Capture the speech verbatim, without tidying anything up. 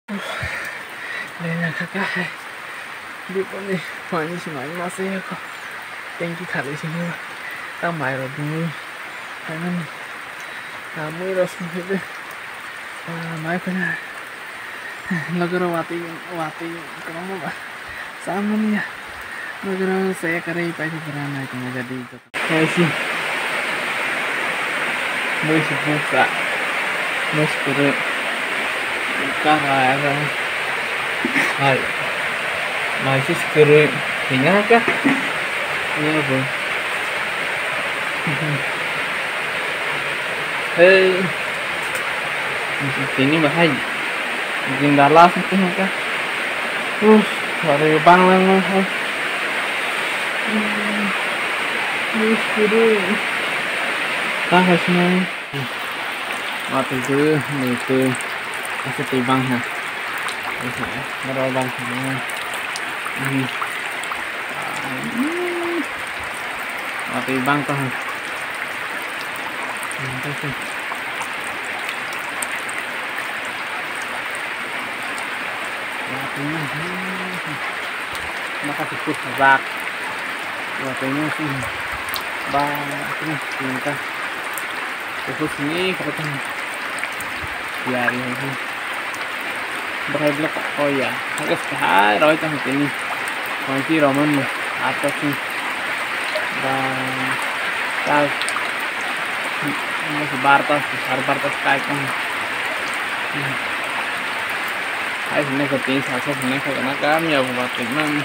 Lena kaka hai. Biponi pani swnai masa ya ko. Tengki khali sini. Tang mai ro dini. Hai mani. Tamui ro sini de. Mai pana. Logoro wati wati. Kenapa ba? Sama ni ya. Logoro saya kare pai pura nai tengah jadi. Hai si. Bui si buksa. Bui si kuru. Ka hai aga. Hai. Mai si kuru. Tinggal ka. Ini apa? Hei. Tini bahai. Jindala sih ka. Uh, hari bang lang lang hai. Bui si kuru. Tang hai sini. Watui tu, watui tu. Asa tui bang ha. Asa, boro bang ha. Hmm. Watui bang to ha. Hmm, tu tu. Watui na ha. Maka siput sabak. Watui na sih. Ba, tu ni, tu ni ka. Kuhu sini kata tang. Yari hai. Bahai blok oh ya. Agus kahai roi tang tini. Kongki roman ni. Apa sih? Ba ta. Masih bartas, har bartas kai kong. Hai sini ke tini sasa sini ke kena kami ya buat teman.